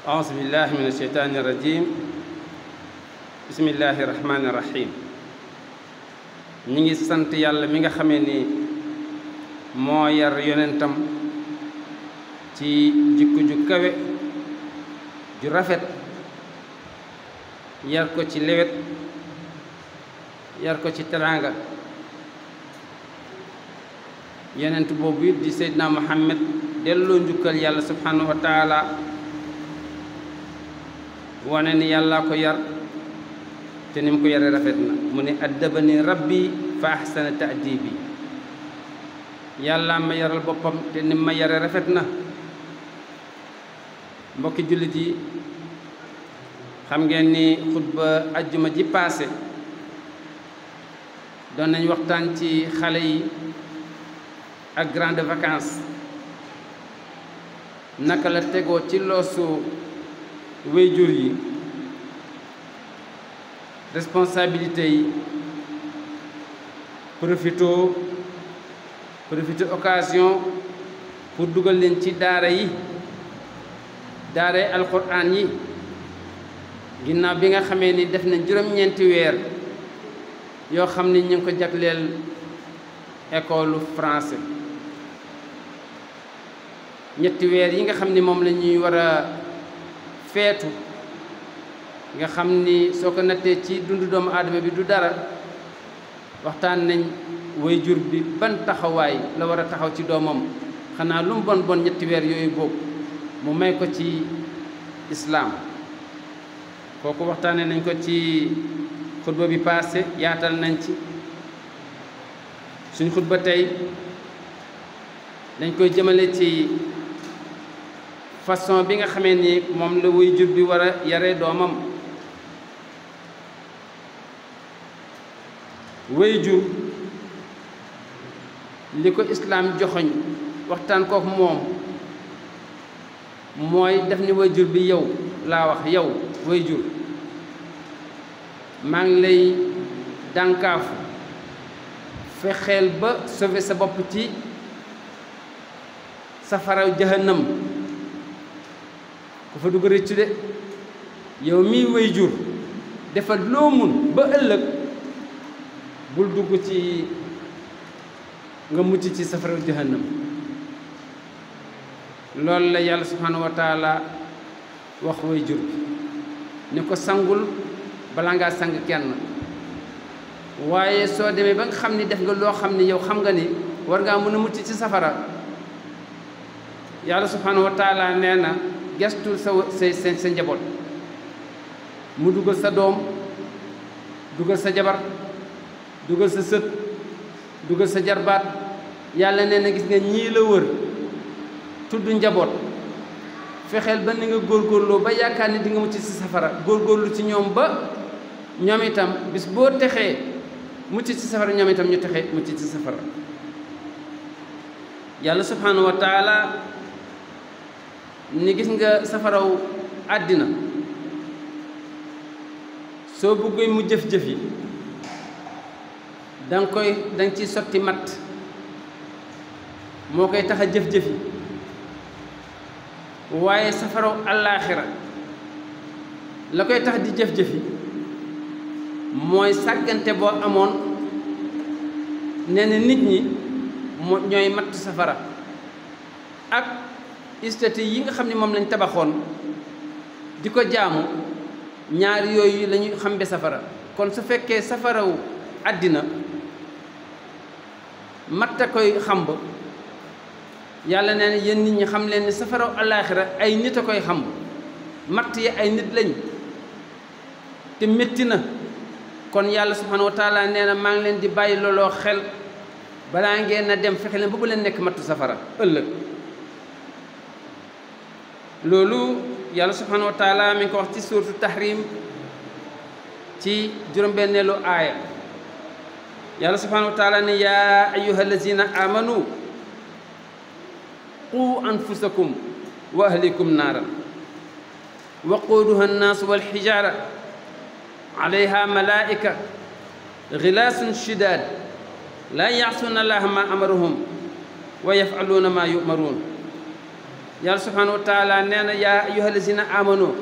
أعوذ بالله من الشيطان الرجيم بسم الله الرحمن الرحيم ñi ngi sant yàlla mi nga xamee ni moo yar yonentam ci jikko ju kawe ju rafet yar ko ci lewet yar ko ci teraanga yonent boobu it di Seydina Muhammad delloo njukkal yàlla subhanahu wa taala wane ni yàlla ko yar te ni mu ko yare rafet na mu ne addabani rabbi fa ahsana ta'dibi yàlla ma yaral boppam te ni ma yare rafet na mbokki jullit yi xam ngeen ni xutba ajjuma ji paase doon nañ waxtaan ci xale yi ak grandes vacances naka la tegoo ci loosu wéyjur yi responsabilité yi profito occasion pour dugal leen ci daara yi daaray alquran yi ginnaaw bi nga xamee ni def nañ juróom-ñeenti weer yoo xam ni ñu ngi ko jagleel école français ñetti weer yi nga xam ni moom la ñuy war a feetu nga xam ni soo ko nattee ci dundu doomu aadama bi du dara waxtaan nañ waajur bi ban taxawaay la war a taxaw ci doomam xanaa lu mu bon bon ñetti weer yooyu boobu mu may ko ci islaam kooku waxtaanee nañ ko ci xutba bi passé yaatal nañ ci suñ xutba tey dañ koy jëmale ci façon bi nga xamee ni moom la waajur bi war a yare doomam waajur li ko islaam joxoñ waxtaan kook moom mooy def ni waajur bi yow laa wax yow waajur maa ngi lay dànkaafu fexeel ba sauver sa bopp ci safaraw jahannam ku fa dugg rëccu de yow mii waajur defal loo mun ba ëllëg bul dugg ci nga mucc ci safaraw jahannam loolu la yàlla subhanahu wa taala wax waajur bi ni ko sangul balaa ngaa sang kenn waaye soo demee ba nga xam ni def nga loo xam ni yow xam nga ni war ngaa mën a mucc ci safara yàlla subhanahu wa taala nee na gestul sa njaboot mu dugal sa doom dugal sa jabar dugal sa sët dugal sa jarbaat yàlla nee na gis nga ñii la wër tudd njaboot fexeel ba ni nga góorgóorloo ba yaakaar ni di nga mucc ci safara góorgóorlu ci ñoom ba ñoom itam bis boo texee mucc ci safara ñoom itam ñu texee mucc ci safara yàlla subhanahu wa taala ni gis nga safaraw àddina soo bëggee mu jëf-jëf yi danga ciy sotti matt moo koy tax a jëf-jëf yi waaye safaraw àllaaxira la koy tax di jëf-jëf yi mooy sàggante boo amoon nee na nit ñi ñooy matt safara ak istati yi nga xam ne moom lañ tabaxoon di ko jaamu ñaari yooyu la ñuy xam be safara kon su fekkee safaraw àddina matt a koy xamb yàlla nee na yéen nit ñi xam leen ni safaraw alaaxira ay nit a koy xamb matt yi ay nit lañ te métti na kon yàlla subhanahu wa taala nee na maa ngi leen di bàyyi looloo xel balaa ngeen a dem fexe leen ba bu leen nekk mattu safara ëllëg loolu yàlla subhanahu wa taala mi ngi ko wax ci suuratu tahrim ci juróom-benneelu aaya yàlla subhanahu wa taala ne yaa ayyuha allazina amanu qu anfusakum wa ahlikum naaran waquuduha annaasu walxijaara alayha malaa'ika gilaasun shidaad laa ya'suuna allaha maa amarahum wa yaf'aluuna maa yu'maruun yàlla subhanahu wa taala nee na yaa ayyuha allazina amanu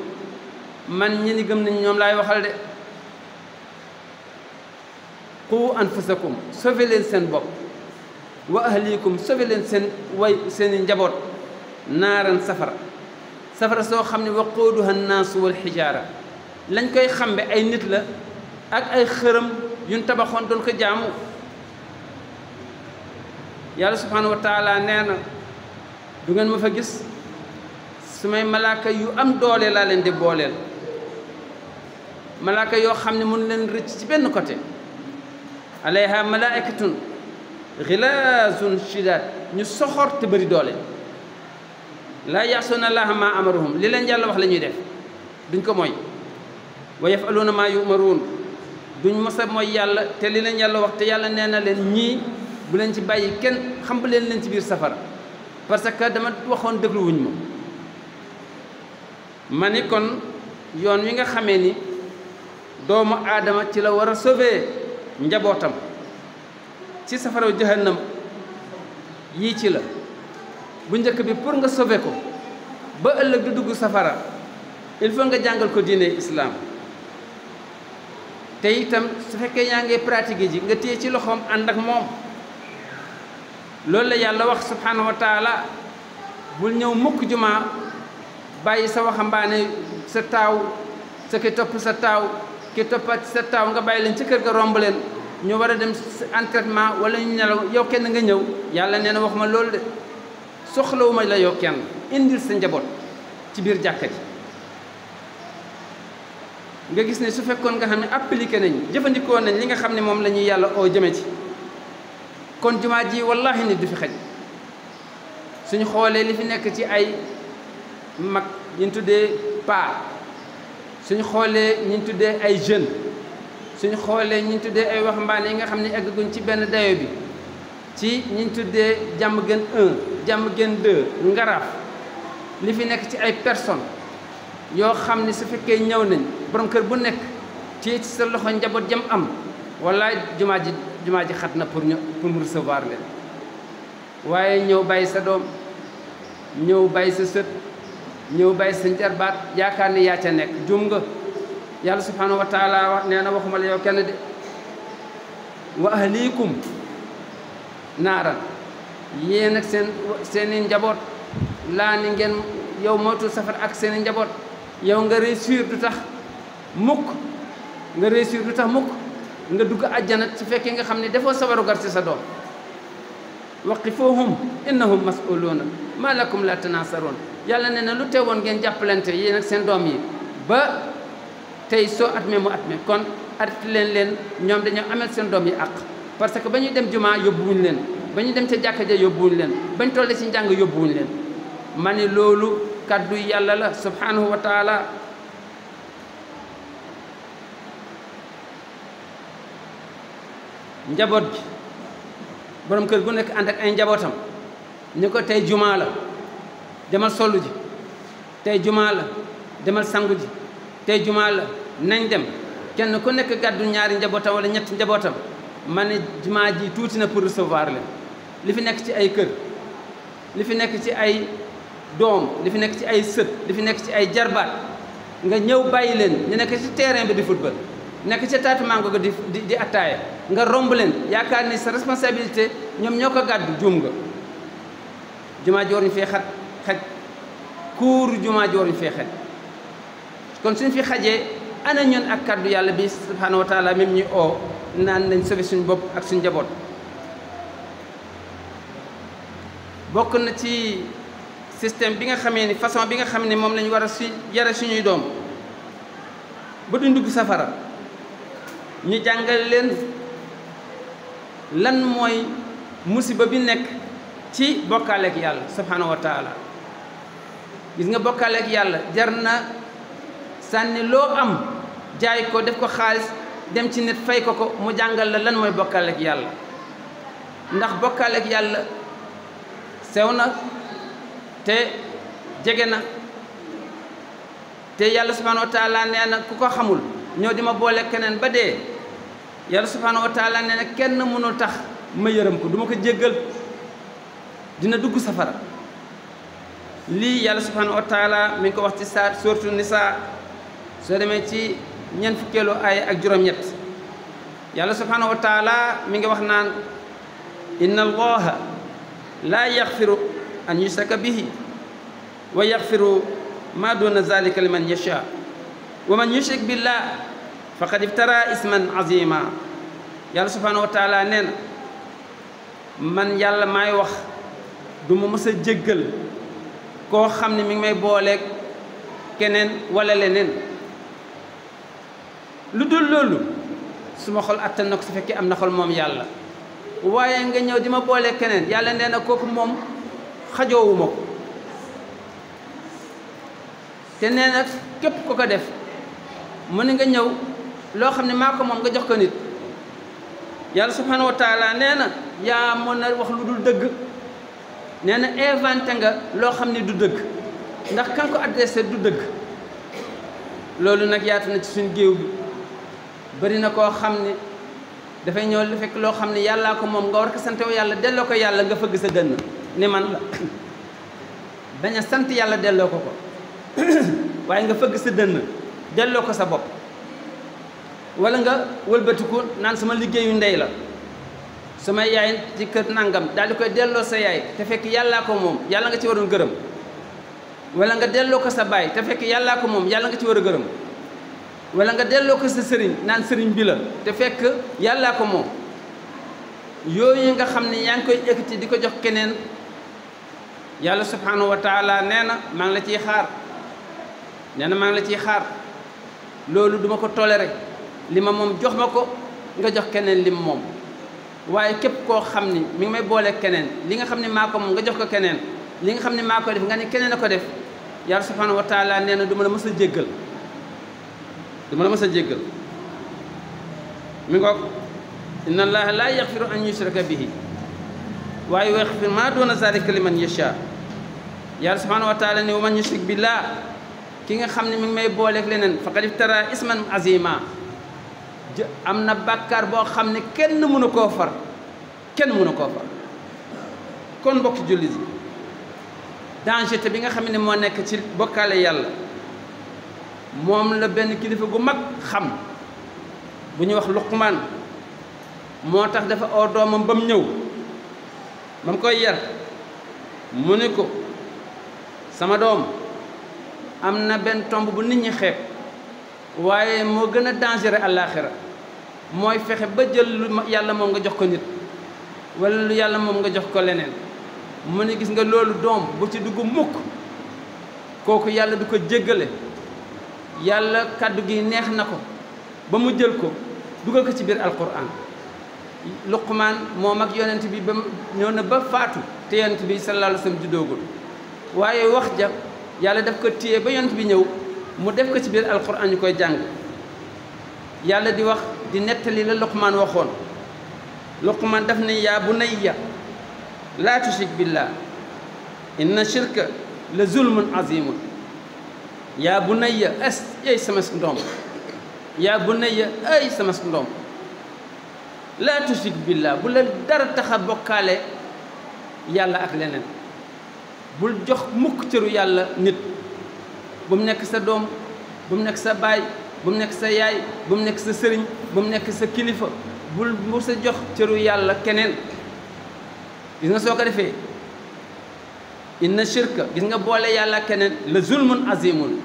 man ñi ni gëm nañ ñoom laay waxal de qu anfusakum sauvé leen seen bopp wa ahlikum sauvé leen seeni njaboot naaran safara soo xam ne waquuduha annaasu wal xijaara lañ koy xambe ay nit la ak ay xërëm yuñ tabaxoon doon ko jaamu yàlla subhanahu wa taala nee na du ngeen ma fa gis su may malaaka yu am doole laa leen di booleel malaaka yoo xam ne mun leen rëcc ci benn côté alayha malaikatun xilaazun shidaat ñu soxor te bëri doole laa yaasuuna allaha ma amaruhum li leen yàlla wax la ñuy def duñ ko mooy wa yafaluuna maa yumaruun duñ mosa mooy yàlla te li leen yàlla wax te yàlla nee na leen ñii bu leen ci bàyyi kenn xam ba leen ci biir safara parce que dama waxoon dégluwuñ ma ni kon yoon wi nga xamee ni doomu aadama ci la war a sauver njabootam ci safara jahannam yii ci la bu njëkk bi pour nga sauver ko ba ëllëg du dugg safara il faut nga jàngal ko diine islam te itam su fekkee yaa ngi pratique ji nga téye ci loxoom ànd ak moom loolu la yàlla wax subhanahu wa taala bul ñëw mukk jumaa bàyyi sa waxambaane sa taaw sa ki topp sa taaw ki toppat sa taaw nga bàyyi leen ci kër ga romb leen ñu war a dem entraînement wala ñu nelaw yow kenn nga ñëw yàlla nee na wax ma loolu de soxlawuma la yow kenn indil sa njaboot ci biir jàkka ji nga gis ne su fekkoon nga xam ne appliqué nañ jëfandikoo nañ li nga xam ne moom la ñuy yàlla oo jëme ci kon jumaa ji wallahi nit du fi xaj suñu xoolee li fi nekk ci ay mag ñu tuddee paa suñu xoolee ñu tuddee ay jeunes suñu xoolee ñu tuddee ay waxambaane yi nga xam ne egguñ ci benn dayo bi ci ñu tuddee jàmm gën 1 jàmm gën 2 ngaraaf li fi nekk ci ay personnes yoo xam ne su fekkee ñëw nañ borom kër bu nekk ci sa loxo njaboot jam am wallaay jumaa ji xat na pour mu recevoir leen waaye ñëw bàyyi sa doom ñëw bàyyi sa sët ñëw bàyyi sa njarbaat yaakaar ni yaa ca nekk juum nga yàlla subhanahu wa taala wax nee na waxuma la yow kenn de wa ahlikum naaran yéen ak seeni njaboot laa ni ngeen yow moytu safar ak seeni njaboot yow nga réussir du tax mukk nga dugg àjjana su fekkee nga xam ne defoo sa warugar ci sa doom waqifuhum innahum mas'uluuna ma lakum la tanaasaroon yàlla nee na lu teewoon ngeen jàppalante yéen ak seen doom yi ba tey soo atmee mu atmee kon arrêté leen ñoom dañoo amel seen doom yi àq parce que ba ñuy dem jumaa yóbbuwuñ leen ba ñuy dem ca jàkka ja yóbbuwuñ leen bañ tolle ci njàng yóbbuwuñ leen ma ni loolu kàddu yàlla la subhanahu wa taala njaboot gi borom kër gu nekk ànd ak ay njabootam ni ko tey jumaa la demal sollu ji tey jumaa la demal sangu ji tey jumaa la nañ dem kenn ku nekk gàddu ñaari njabootam wala ñetti njabootam ma ne jumaa ji tuuti na pour recevoir leen li fi nekk ci ay kër li fi nekk ci ay doom li fi nekk ci ay sët li fi nekk ci ay jarbaat nga ñëw bàyyi leen ñu nekk ci terrain bi di football nekk ca taatu mango ga di attaaya nga romb leen yaakaar ni sa responsabilité ñoom ñoo ko gàddu juum nga jumaa ji waruñu fee xaj kuuru jumaa ji waruñu fee xaj kon suñ fi xajee ana ñun ak kàddu yàlla bi subhanahu wa taala même ñuy oo naan nañ sauver suñu bopp ak suñu njaboot bokk na ci système bi nga xamee ni façon bi nga xam ne moom lañu war a yare suñuy doom ba duñ dugg safara ñu jàngal leen lan mooy musiba bi nekk ci bokkaaleek yàlla subhanahu wa taala gis nga bokkaaleek yàlla jar na sànni loo am jaay ko def ko xaalis dem ci nit fay ko mu jàngal la lan mooy bokkaaleek yàlla ndax bokkaaleek yàlla sew na te jege na te yàlla subhanahu wa taala nee na ku ko xamul ñoo di ma boole keneen ba dee yàlla subhanahu wa taala nee na kenn mënul tax ma yërëm ko duma ko jéggal dina dugg safara lii yàlla subhanahu wa taala mi ngi ko wax ci sourate Nisaa soo demee ci ñeent fukkeelu aaya ak juróom-ñett yàlla subhanahu wa taala mi ngi wax naan inna allaha laa yaxfiru an yushraka bihi wa yaxfiru ma duna zalika liman yasha wa man yushrik billah faqad iftara isman azima yàlla subhanahu wa taala nee na man yàlla maay wax du ma mës a jéggal koo xam ne mi ngi may booleeg keneen wala leneen lu dul loolu su ma xol attan na ko su fekkee am na xol moom yàlla waaye nga ñëw di ma booleeg keneen yàlla nee na kooku moom xajoowuma ko te nee na képp ko ko def mu ne nga ñëw loo xam ne maa ko moom nga jox ko nit yàlla subhanahu wa taala nee na yaa mën a wax lu dul dëgg nee na inventé nga loo xam ne du dëgg ndax kan ko adressé du dëgg loolu nag yaatu na ci suñu géew bi bari na koo xam ne dafay ñëw lu fekk loo xam ne yàllaa ko moom nga war ko sante yàlla delloo ko yàlla nga fëgg sa dënn ni man la bañ a sant yàlla delloo ko ko waaye nga fëgg sa dënn delloo ko sa bopp wala nga wëlbatiku naan sama liggéeyu ndey la sama yaay ci kër nangam daal di koy delloo sa yaay te fekk yàllaa ko moom yàlla nga ci waroon gërëm wala nga delloo ko sa baay te fekk yàllaa ko moom yàlla nga ci war a gërëm wala nga delloo ko sa sëriñ naan sëriñ bi la te fekk yàllaa ko moom yooyu nga xam ne yaa ngi koy ekkati di ko jox keneen yàlla subhanahu wa taala nee na maa ngi la ciy xaar nee na maa ngi la ciy xaar loolu duma ko toléré li ma moom jox ma ko nga jox keneen lim moom waaye képp koo xam ni mi ngi may boole keneen li nga xam ne maa ko moom nga jox ko keneen li nga xam ne maa ko def nga ne keneen a ko def yàlla subhanahu wa taala nee na du ma la mës a jéggal du ma la mës a jéggal mi ngoog inna allaha laa yaxfiru an yushraka bihi waaye yaxfir maa doona zalika liman yasha yàlla subhanahu wa taala ne wa man yushrik billah ki nga xam ne mi ngi may booleeg leneen faqad iftara isman azima am na bàkkaar boo xam ne kenn mënu koo far kenn mënu koo far kon mbokki jullit yi danger te bi nga xam ne moo nekk ci bokkaale yàlla moom la benn kilifa gu mag xam bu ñuy wax Luqmaan moo tax dafa oo doomam ba mu ñëw ba mu koy yar mu ne ko sama doom am na benn tomb bu nit ñi xeeb waaye moo gën a dangereux àllaaxira mooy fexe ba jël lu yàlla moom nga jox ko nit wala lu yàlla moom nga jox ko leneen mu ne gis nga loolu doom bu ci dugg mukk kooku yàlla du ko jéggale yàlla kàddu gi neex na ko ba mu jël ko dugal ko ci biir alquran Luqmaan moom ak yonent bi ba ñëw na ba faatu te yonent bi sallallahu alayhi wa sallam juddoogul waaye wax ja yàlla daf ko téye ba yonent bi ñëw mu def ko ci biir alquran ñu koy jàng yàlla di wax di nettali la Luqmaan waxoon Luqmaan daf ne yaa bunayya laa tushrik billah inna shirka la zulmun azimun yaa bunayya ay sama ndoom yaa bunayya ay sama ndoom laa tushrik billah bu la dara tax a bokkaale yàlla ak leneen bul jox mukk cëru yàlla nit bu mu nekk sa doom bu mu nekk sa baay bu mu nekk sa yaay bu mu nekk sa sëriñ bu mu nekk sa kilifa bul mu sa jox cëru yàlla keneen gis nga soo ko defee inna shirka gis nga boole yàlla keneen la zulmun azimun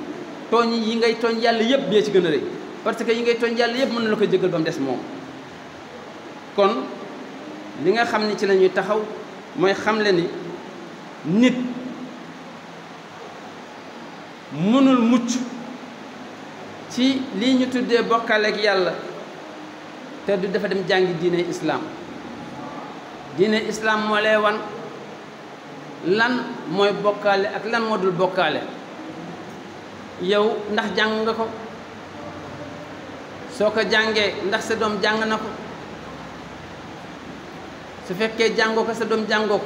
tooñ yi ngay tooñ yàlla yëpp bee ci gën a rëy parce que yi ngay tooñ yàlla yëpp mën na la ko jégal ba mu des moom kon li nga xam ni ci la ñuy taxaw mooy xamle ni nit mënul mucc ci lii ñu tuddee bokkaale ak yàlla te du dafa dem jàngi diine islaam diine islaam moo lay wan lan mooy bokkaale ak lan moo dul bokkaale yow ndax jàng nga ko soo ko jàngee ndax sa doom jàng na ko su fekkee jàngoo ko sa doom jàngoo ko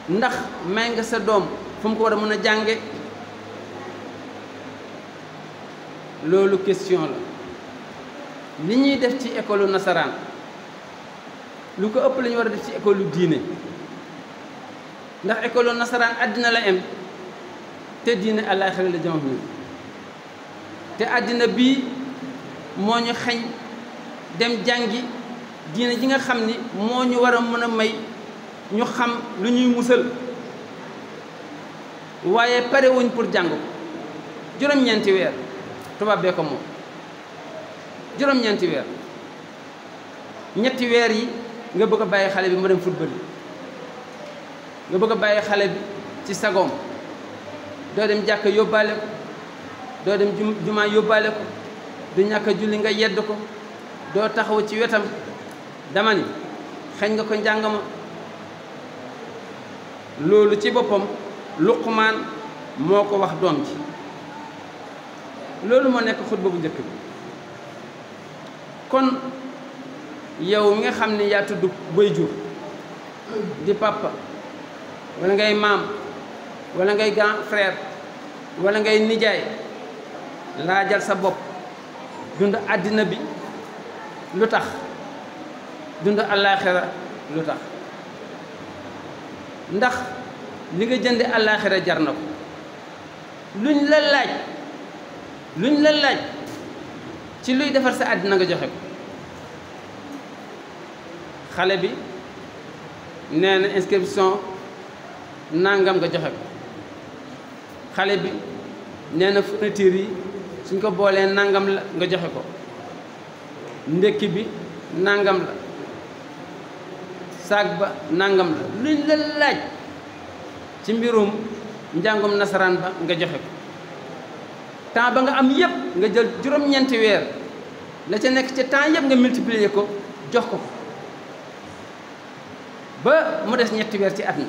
ndax may nga sa doom fu mu ko war a mën a jànge loolu question la li ñuy def ci école nasaraan lu ko ëpp la ñu war a def ci école diine ndax école nasaraan àddina la em te diine àllaaxira la jëm ak ñun te àddina bii moo ñu xañ dem jàngi diine ji nga xam ni moo ñu war a mën a may ñu xam lu ñuy musal waaye pare wuñ pour jàng ko juróom-ñeenti weer tubaab bee ko moom juróom-ñeenti weer ñetti weer yi nga bëgg a bàyyi xale bi mu dem football yi nga bëgg a bàyyi xale bi ci sagoom doo dem jàkka yóbbaale ko doo dem jumaa yóbbaale ko du ñàkk a julli nga yedd ko doo taxaw ci wetam dama ni xañ nga ko njàng ma loolu ci boppam Luqmaan moo ko wax doom ji loolu moo nekk xutba bu njëkk bi kon yow mi nga xam ne yaa tudd waajur di papa wala ngay maam wala ngay grand frère wala ngay nijaay laajal sa bopp dund àddina bi lu tax dund àllaaxira lu tax ndax li nga jënde àllaaxira jar na ko luñ la laaj ci luy defar sa àddina nga joxe ko xale bi nee na inscription nangam nga joxe ko xale bi nee na fourniture yi suñ ko boolee nangam la nga joxe ko ndekki bi nangam la saag ba nangam la luñ la laaj ci mbirum njàngum nasaraan ba nga joxe ko temps ba nga am yëpp nga jël juróom-ñeenti weer la ca nekk ca temps yëpp nga multiplier ko jox ko ba mu des ñetti weer ci at mi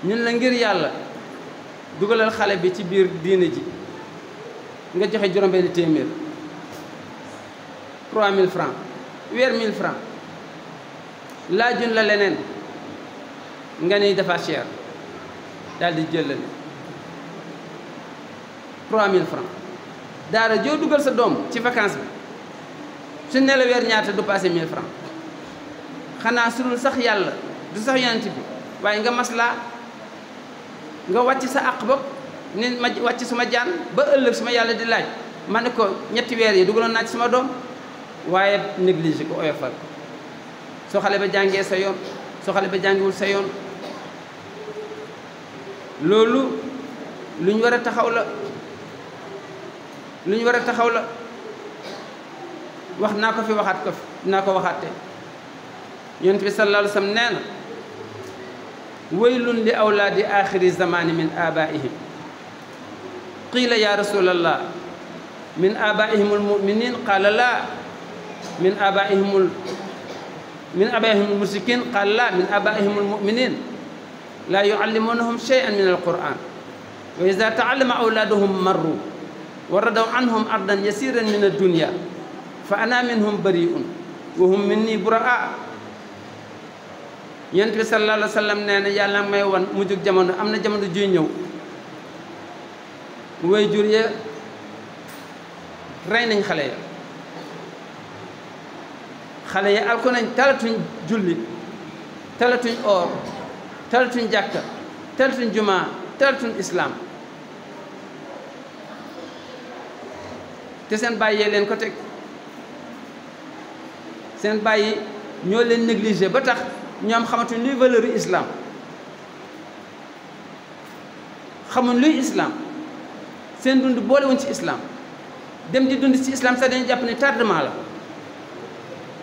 ñun la ngir yàlla dugalal xale bi ci biir diine ji nga joxe juróom-benn téeméer 3000 francs weer 1000 francs laajun la leneen nga ni dafa cher daal di jëlale 3000 francs daara joo dugal sa doom ci vacance bi su ne la weer ñaata du passé 1000 francs xanaa su dul sax yàlla du sax yonent bi waaye nga maslaa nga wàcc sa àq bopp ni ma wàcc suma jaan ba ëllëg suma yàlla di laaj ma ne ko ñetti weer yi dugaloon naa ci suma doom waaye négligé ko oyofal soo xale ba jàngee sa yoon soo xale ba jàngiwul sa yoon loolu lu ñu war a taxaw la wax naa ko fi waxaat ko fi dinaa ko waxaate yonent bi sallallahu alayhi wa sallam nee na waylun li awlaadi axiri zamani min abaihim qiila ya rasulallah min abaihim almuminin qaala laa min abaihim almushrikin qaala laa min abaihim almuminin laa yuallimunahum shay'an min alquran wa ida taallama awlaaduhum marru wa radaw anhum ardan yasiran min addunya fa ana minhum bari'un wa hum minni buraa yonent bi sallallahu alayhi wa sallam nee na yàlla may wan mujjug jamono am na jamono juy ñëw way jur ya rey nañ xale ya alko nañ talatuñ julli talatuñ or talatuñ jàkka talatuñ jumaa talatuñ islaam te seen bàyyi yee leen ko teg seen bàyyi ñoo leen négligé ba tax ñoom xamatuñ luy valeur yu islam xamuñ luy islam seen dund boolewuñ ci islam dem di dund ci islam sax dañu jàpp ne tardement la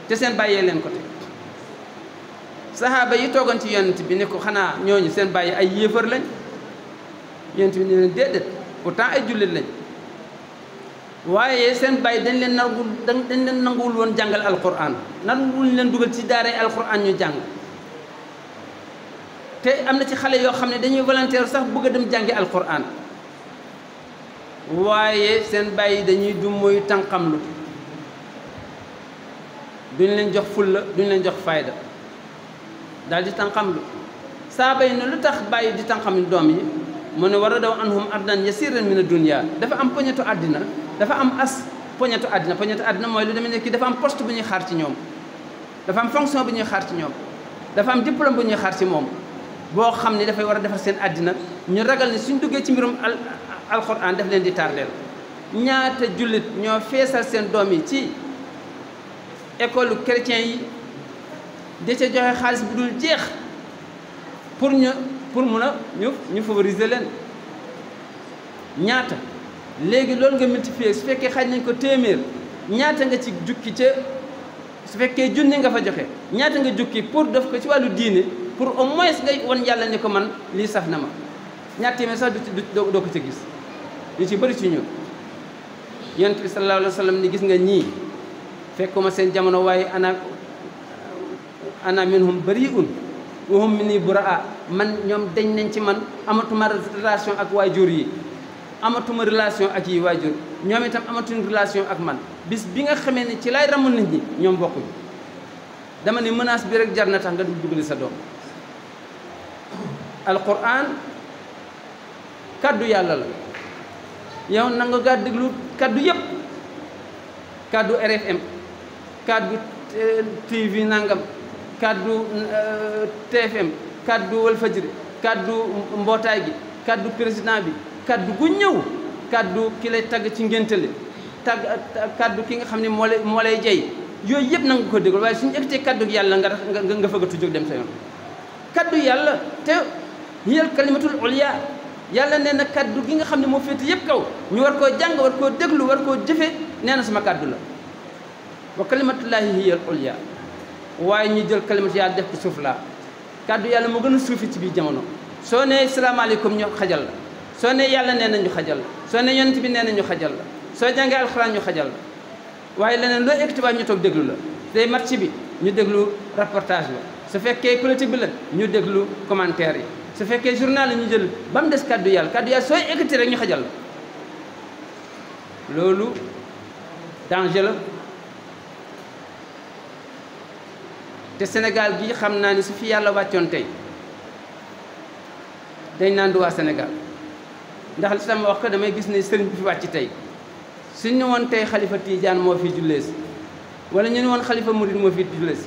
te seen bàyyee leen ko teg saxaaba yi toogoon ci yonent bi ne ko xanaa ñooñu seen bàyyi ay yéefar lañ yonent bi ne leen déedéet pourtant ay jullit lañ waaye seen bàyyi dañ leen nanguwul woon jàngal alquran nanguwul leen dugal ci daaray alquran ñu jàng te am na ci xale yoo xam ne dañuy volontaire sax bëgg a dem jàngi alquran waaye seen bàyyi dañuy du mooy tànqamlu duñ leen jox fulla duñ leen jox fayda daal di tànqamlu saaba yi ne lu tax bàyyi di tànqamlu doom yi mu ne war a daw anhum ardan yasiran min ad-dunya dafa am poñetu àddina dafa am poñetu àddina mooy lu demee ne kii dafa am poste bu ñuy xaar ci ñoom dafa am fonction bu ñuy xaar ci ñoom dafa am diplôme bu ñuy xaar ci moom boo xam ne dafay war a defar seen àddina ñu ragal ni suñ duggee ci mbirum alxuraan daf leen di tardeel. ñaata jullit ñoo feesal seen doom yi ci école chrétien yi da ca joxe xaalis bu dul jeex pour mun a ñu favoriser leen. ñaata léegi loolu nga multiplier su fekkee xaaj nañ ko téeméer ñaata nga ci jukki ca su fekkee junni nga fa joxe ñaata nga jukki pour def ko ci wàllu diine pour au moins ngay wan yàlla ni ko man lii saf na ma ñaar téeméer sax doo ko ca gis ñu ci bëri ci ñun. yonent bi sallallahu alayhi wa sallam ni gis nga ñii fekkuma seen jamono waaye ana minhum bari'un wa hum minni bura'a man ñoom dañ nañ ci man amatuma relation ak waajur yi amatuma relation ak yi waajur ñoom itam amatuñ relation ak man bis bi nga xamee ni ci lay ramul nit ñi ñoom bokkuñ dama ne menace bi rek jar na tax nga dugali sa doom. alquran kaddu yàlla la yow na nga gaa déglu kaddu yëpp kaddu RFM kaddu TV nangam kaddu TFM kaddu Walfajri kaddu mbootaay gi kaddu président bi kaddu gu ñëw kaddu ki lay tagg ci ngéntale kaddu ki nga xam ne moo lay jey yooyu yëpp na nga ko déglu waaye suñu ekkatee kaddu yàlla nga fëggatu jóg dem sa yoon. kaddu yàlla te hiyal kalimatul ulya yàlla nee na kaddu gi nga xam ne moo féete yëpp kaw ñu war koo jàng war koo déglu war koo jëfe nee na sama kaddu la wa kalimatullahi hiyal ulya waaye ñu jël kalimatu yàlla def ko suuf laa kaddu yàlla moo gën a suufi ci biir jamono. soo nee salaamaaleykum ñu xajal la soo nee yàlla nee na ñu xajal la soo nee yonent bi nee na ñu xajal la soo jàngee alxuraan ñu xajal la waaye leneen loo ekkati ba ñu toog déglu la tey match bi ñu déglu reportage la su fekkee politique bi la ñu déglu commentaire yi su fekkee journal la ñu jël ba mu des kaddu yàlla sooy ekkati rek ñu xajal la loolu danger la te Sénégal gi xam naa ni su fi yàlla wàccoon tey dañ naan du waa Sénégal ndax li sama wax ko damay gis ne sëriñ bi fi wàcc tey suñ ne woon tey xalifa Tidiane moo fi jullee si wala ñu ne woon xalifa Mouride moo fi jullee si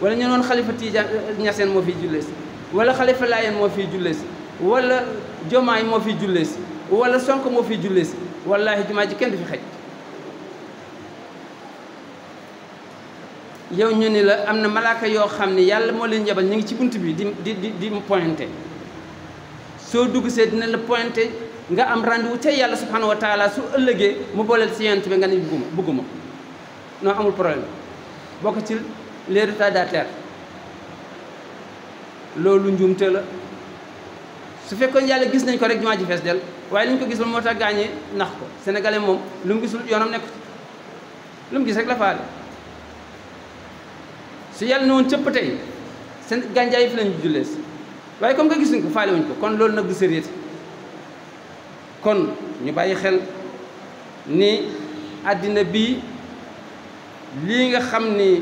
wala ñu ne woon xalifa Tidiane Niassène moo fi jullee si wala xalifa Laayeen moo fi jullee si wala Jomaay moo fi jullee si wala Sonko moo fi jullee si wallaahi jumaa ji kenn du fi xej yow ñu ni la am na malaaka yoo xam ne yàlla moo leen yebal ñu ngi ci bunt bi di pointé soo dugg see dina la pointé nga am rendez-vous ca yàlla subhanahu wa taala su ëllëgee mu booleel si yent bi nga ne bugguma non amul problème bokk ci les retardataires loolu njuumte la su fekkoon yàlla gis nañ ko rek jumaa ji fees del waaye li ñu ko gisul moo tax gaañee nax ko sénégalais moom lu mu gisul yoonam nekk lu mu gis rek la faale su yàlla ne woon cëpp tey seen gànjaay yi fi lañu jullee si waaye comme que gisuñ ko faale wuñ ko kon loolu nag du sérieux kon ñu bàyyi xel ni àddina bi lii nga xam ni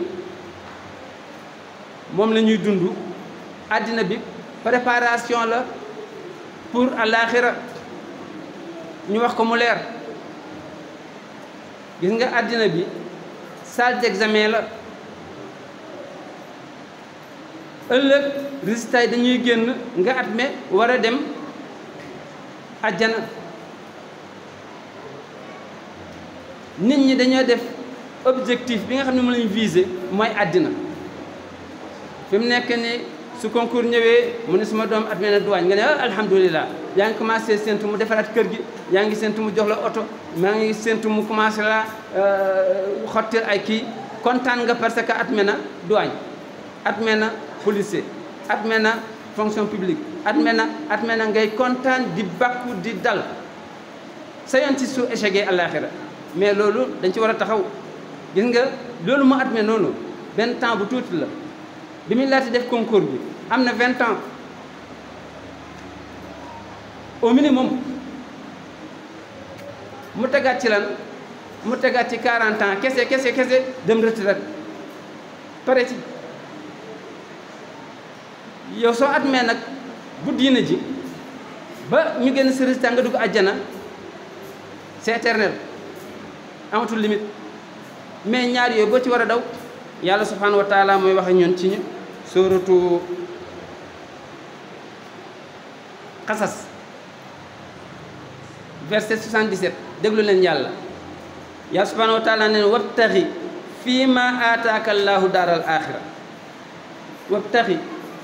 moom la ñuy dund àddina bi préparation la pour àllaaxira ñu wax ko mu leer gis nga àddina bi salle d'examen la ëllëg résultat yi dañuy génn nga admet war a dem àjjana nit ñi dañoo def objectif bi nga xam ne moom lañu visé mooy àddina fi mu nekk ni su concours ñëwee mu ne suma doom admet na douane nga ne alhamdulilah yaa ngi commencé séntu mu defaraat kër gi yaa ngi séntu mu jox la oto maa ngi séntu mu commencé la xottil ay kii kontaan nga parce que admet na douane admet na policier admet na fonction publique admet na ngay kontaan di bakku di dal sa yoon ci su échec àllaaxira mais loolu dañ ci war a taxaw gis nga loolu mu admet noonu benn temps bu tuuti la bi muy laata def concours bi am na 20 ans au minimum mu tegaat ci lan mu tegaat ci 40 ans kese dem retraite pare ci yow soo admet nag bu diina ji ba ñu génn si résultat nga dugg àjjana c'est éternel amatul limite mais ñaar yooyu boo ci war a daw yàlla subhanahu wa taala mooy wax ak ñun ci sóoratu qasas verset 77 déglu leen yàlla subhanahu wa taala neen wabtaxi fii ma aataaka allaahu daaral axira wabtaxi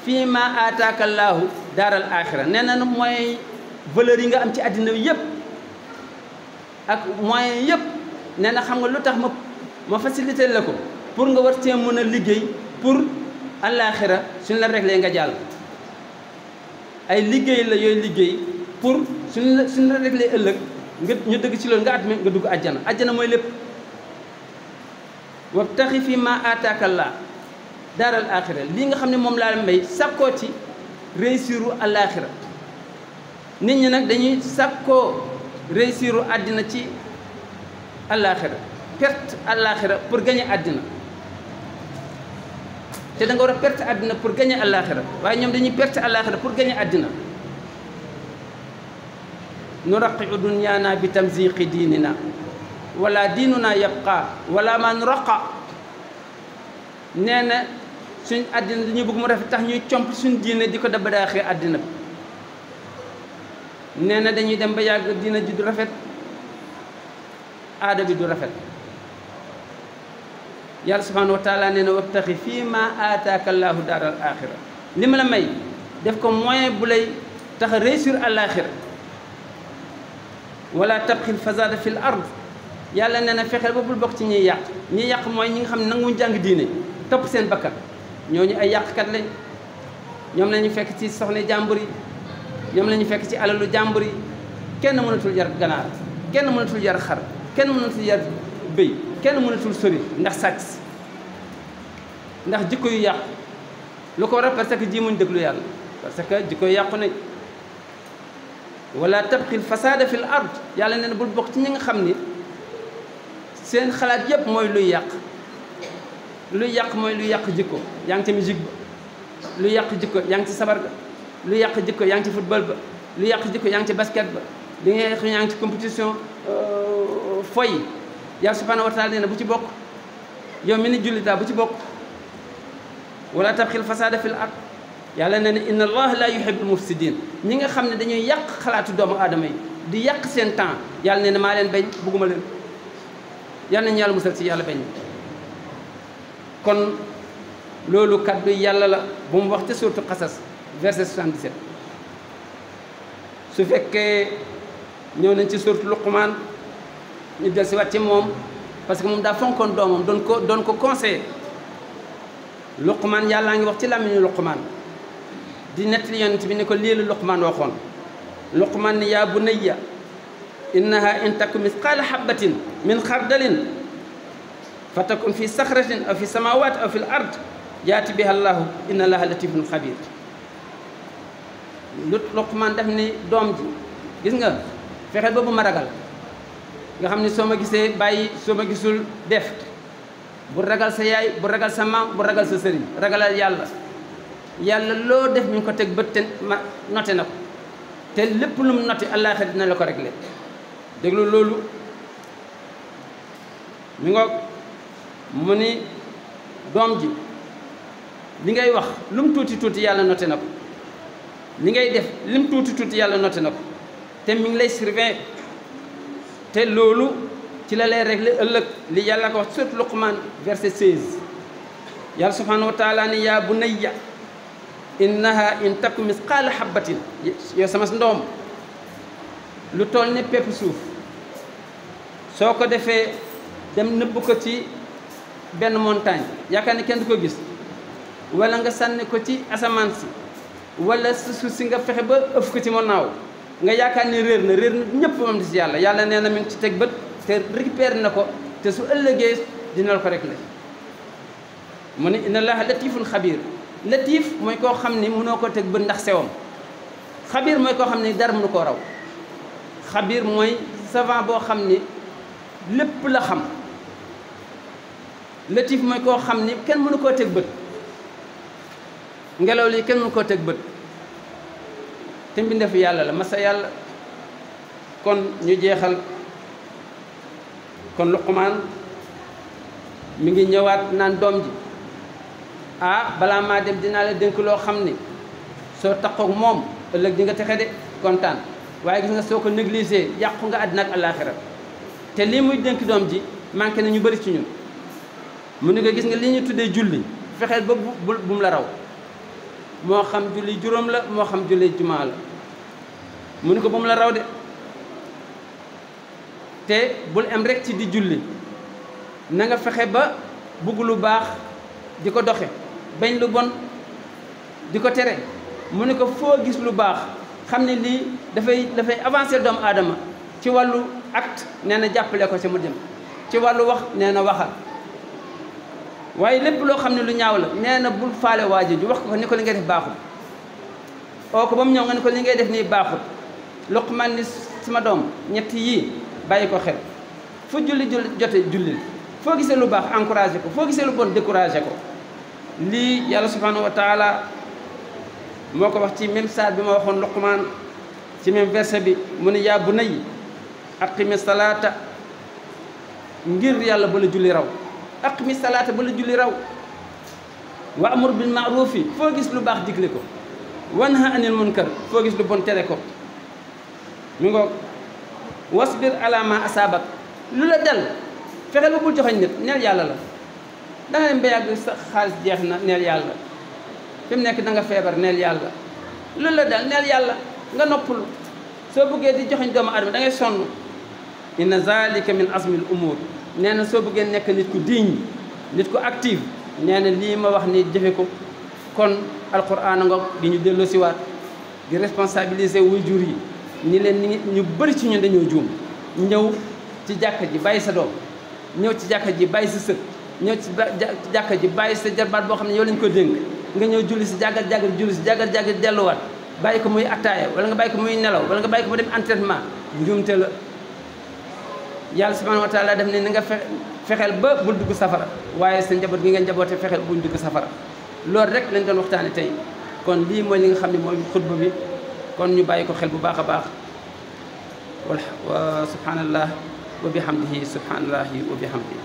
fii ma aataaka allaahu daaral axira nee na mooy valeur yi nga am ci àddina bi yëpp ak moyen yëpp nee na xam nga lu tax ma facilité la ko pour nga war cee mën a liggéey pour àllaaxira suñ la réglé nga jàll ay liggéey la yooyu liggéey pour suñ la réglé ëllëg nga ñu dëgg ci loolu nga at nga dugg àjjana àjjana mooy lépp wabtaxi fii ma aataaka Allah daaral aaxira lii nga xam ne moom laa mbay sàkkoo ci réussiru àllaaxira nit ñi nag dañuy sàkkoo réussiru àddina ci àllaaxira perte àllaaxira pour gagner àddina te da nga war a perte àddina pour gagner àllaaxira waaye ñoom dañuy perte àllaaxira pour gagner àddina nuraqiu dunyaana bi tamziqi diinina wala diinuna yabqa wala ma nuraqa nee na suñ àddina dañuy bëgg mu rafet tax ñuy comp suñ diine di ko dabadaaxee àddina bi nee na dañuy dem ba yàgg diina ji du rafet aada bi du rafet yàlla subhanahu wa taala nee na wabtaxi fii ma aataaka allaahu daaral axira li ma la may def ko moyen bu lay tax a réussir àllaaxira wala tabxil fasada fil ard yàlla nee na fexeel ba bul bokk ci ñiy yàq mooy ñi nga xam ne nanguwuñ jàng diine topp seen bakkan ñooñu ay yàqkat lañ ñoom la ñu fekk ci soxna jàmbur yi ñoom la ñu fekk ci alalu jàmbur yi kenn mënatul jar ganaar kenn mënatul jar xar kenn mënatul jar béy kenn mënatul sori ndax sàcc ndax jikko yu yàqu lu ko waral parce que ji muñ déglu yàlla parce que jikko yu yàqu nañ wala tabxil fasada fil ard yàlla nee na bul bokk ci ñi nga xam ni seen xalaat yépp mooy luy yàq mooy luy yàq jikko yaa ngi ci musique ba luy yàq jikko yaa ngi ci sabar ga lu yàq jikko yaa ngi ci football ba lu yàq jikko yaa ngi ci basket ba li nga xam yaa ngi ci compétition foy yàlla subhanahu wa taala nee na bu ci bokk yow mi ni jullita bu ci bokk wala tabxil fasada fil ard yàlla nee na inna allaha la yuhibbul mufsidin ñi nga xam ne dañuy yàq xalaatu doomu aadama yi di yàq seen temps yàlla nee na maa leen bañ bugguma leen yàlla nañu yàlla musal ci yàlla bañ kon loolu kaddu yàlla la bu mu wax te suuratu Qasas verset 77 su fekkee ñëw nañ ci suuratu Luqmaan ñu del si waat ci moom parce que moom daa fonkoon doomam doon ko conseillé Luqmaan yàllaa ngi wax ci làmmiñu Luqmaan di nettali yonent bi ne ko lii la Luqmaan waxoon Luqmaan ni yaa bunayya innaha in taku misqaala habbatin min xardalin fa takun fi saxratin aw fi samawat aw fi l ard yaati biha allahu inna allaha latifun xabir Luqmaan def ni doom ji gis nga fexeel ba bu ma ragal nga xam ne soo ma gisee bàyyi soo ma gisul def bu ragal sa yaay bu ragal sa maam bu ragal sa sëriñ ragalal yàlla loo def mi ngi ko teg bët te ma noté na ko te lépp lu mu noté àllaaxira dina la ko réglé déglu loolu mi ngoog mu ni doom ji li ngay wax lu mu tuuti tuuti yàlla noté na ko li ngay def li mu tuuti tuuti yàlla noté na ko te mi ngi lay surveiller te loolu ci la lay réglé ëllëg li yàlla ko wax surtout Luqmaan verset 16 yàlla subhanahu wa taala ni yaa bunayya innaha in taku misqaala habbatin yow sama ndoom lu toll ne pepp suuf soo ko defee dem nëbb ko ci benn montagne yaakaar ni kenn du ko gis wala nga sànni ko ci asamaan si wala suuf si nga fexe ba ëf ko ci mu naaw nga yaakaar ni réer na ñëpp moom di si yàlla nee na mi ngi ci teg bët te récupéré na ko te su ëllëgee dina la ko réglé mu ne inna allaha latifun xabir latif mooy koo xam ni mënoo ko teg bët ndax sewam xabir mooy koo xam ni dara mënu koo raw xabir mooy savant boo xam ni lépp la xam latif mooy koo xam ni kenn mënu koo teg bët ngelaw li kenn mënu koo teg bët te mbindeefu yàlla la masa yàlla kon ñu jeexal kon Luqmaan mi ngi ñëwaat naan doom ji balaa maa dem dinaa la dénk loo xam ni soo taqoog moom ëllëg di nga texe de kontaan waaye gis nga soo ko négligé yàqu nga àddina ak àllaaxira te lii muy dénk doom ji manqué na ñu bëri ci ñun mu ni ko gis nga li ñu tuddee julli fexeel ba bu mu la raw moo xam julli juróom la moo xam julli jumaa la mu ni ko bu mu la raw de te bul am rek ci di julli na nga fexe ba bugg lu baax di ko doxe bañ lu bon di ko tere mu ni ko foo gis lu baax xam ne lii dafay avancer doomu aadama ci wàllu acte nee na jàppale ko ci mu dem ci wàllu wax nee na waxal waaye lépp loo xam ne lu ñaaw la nee na bul faale waaji ju wax ko ni ko li ngay def baaxul oo ko ba mu ñëw nga ni ko li ngay def nii baaxul Luqmaan ni sama doom ñett yii bàyyi ko xel fu julli jote jullil foo gisee lu baax encouragé ko foo gisee lu bon découragé ko lii yàlla subhanahu wa taala moo ko wax ci même saar bi ma waxoon Luqmaan ci même verset bi mu ne yaa bunayya aqimi salaata ngir yàlla ba la julli raw aqimi salaata ba la julli raw wa amur bil ma'rufi foo gis lu baax digle ko wanha anil munkar foo gis lu bon tere ko mi ngoog wasbir ala ma asaabak lu la dal fexeel ba bul joxañ nit neel yàlla la da nga dem ba yàgg sa xaalis jeex na neel yàlla fi mu nekk da nga feebar neel yàlla lu la dal neel yàlla nga noppalu soo bëggee di joxañ doomu adama da ngay sonn inna zalika min azmil umur nee na soo bëggee nekk nit ku digne nit ku active nee na lii ma wax ni jëfe ko kon alquran nga di ñu delloo siwaat di responsabiliser waajur yi ni leen ni ñu bëri ci ñun dañoo juum ñëw ci jàkka ji bàyyi sa doom ñëw ci jàkka ji bàyyi sa sët ñëw ci jàkka ji bàyyi sa jarbaat boo xam ne yow lañ ko dénk nga ñëw julli si jàggat julli si jàggat delluwaat bàyyi ko muy attaaya wala nga bàyyi ko muy nelaw wala nga bàyyi ko mu dem entraînement njuumte la yàlla subhanahu wa taala def ne na nga fexeel ba bul dugg safara waaye sa njaboot gi nga njaboote fexeel buñ dugg safara loolu rek lañ doon waxtaane tey kon lii mooy li nga xam ne mooy xutba bi kon ñu bàyyi ko xel bu baax a baax wa subhanallah wa bihamdihi subhanallahi wa bihamdihi